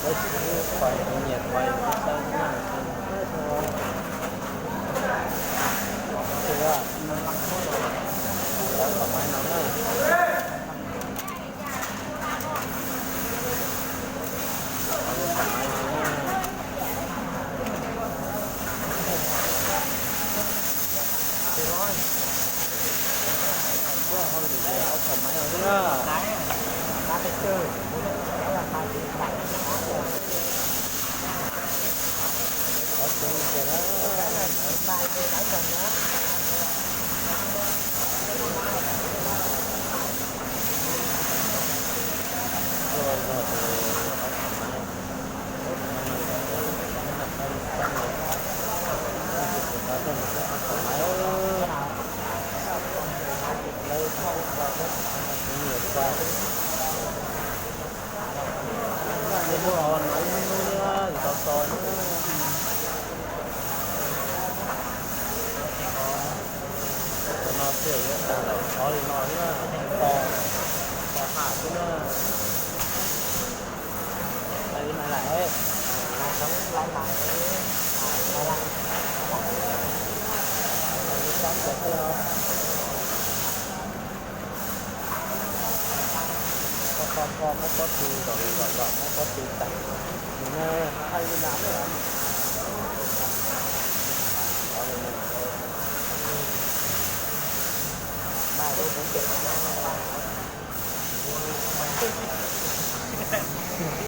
Tab sis pais kuv nyiam pais kuv saib na, ces lawv qhov maiv no na. Lawv thauj ua pab kuv nyiam pais. Naj nws muaj no ib hnub hnub na, tos tos na. Cov no xwb yuav tag lawm, qhov li no xwb na, tos, tos ham xwb na. Li no lawm, lawv hloov lawv lawm, lawv lawm, lawv lawm, lawv lawm. Koj koj koj muab pob tw los los los muab pob tw tag. Nws na, haj li na na. Mas kuv kuv ces